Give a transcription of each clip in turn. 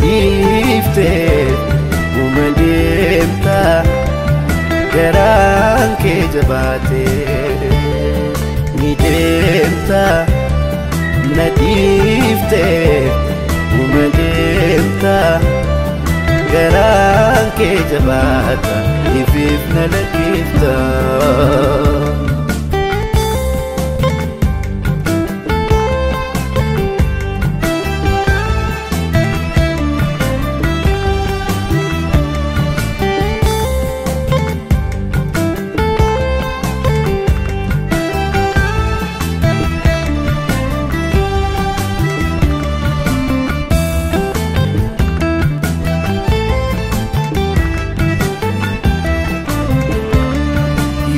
dhiifte uma deemta garaan kee jabaate ni deemta na dhiifte uma deemta garaan kee jabaata ifiif na lakkifta.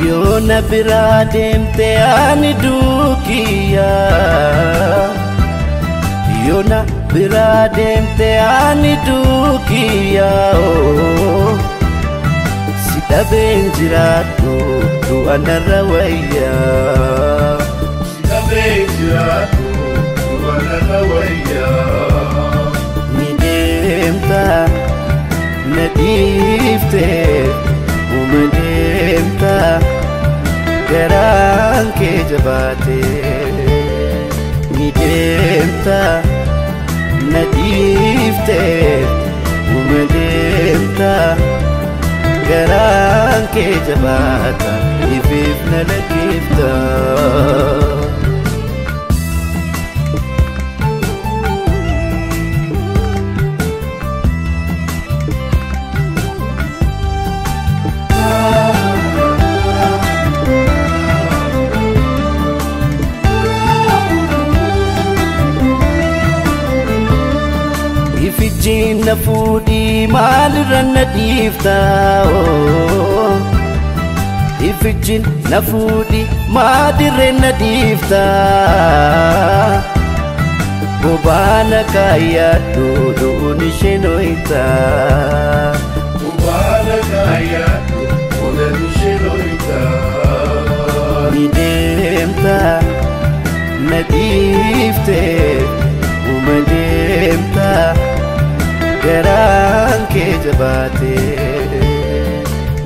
Yoona biraa deemte ani duukiyya Yoona biraa deemte ani duukiyya Si dhabeen jiraadhu du'a narra wayya Si dhabeen jiraadhu du'a narra wayya Ni deemta na dhiifte uma deemta garaan kee jabaate ni deemta na dhiifte uma deemta garaan kee jabaata ifiif na lakkifta. Ifijjiin na fuudhii maalirra na dhiifta Ifijjiin na fuudhii maalirra na dhiifta Bobaana kaayyaadhu du'uun isheen hoyta Bobaana kaayyaadhu du'uun isheen hoyta Ni deemta na dhiifte uma deemta garaan kee jabaate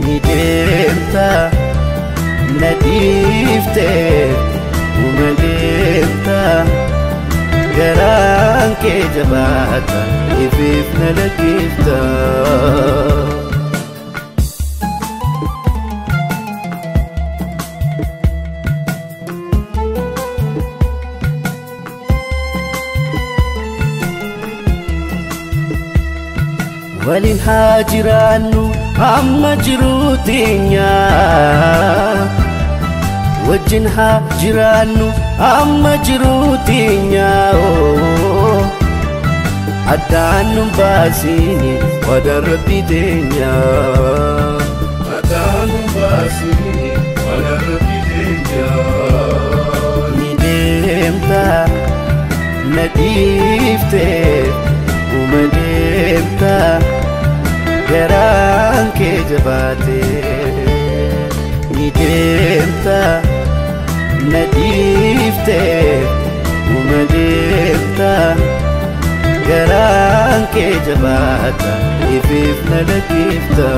ni deemta na dhiifte uma deemta garaan kee jabaata ifiif na lakkifta. Waliin haa jiraannu amma jiruu teenya wajjin haa jiraannu amma jiruu teenya addaan nu baasini wadaa rabbi teenya Addaan nu baasini wadaa rabbi teenya Ni deemta na dhiifte uma deemta garaan kee jabaate ni deemta na dhiifte uma deemta garaan kee jabaata ifiif na lakkifta.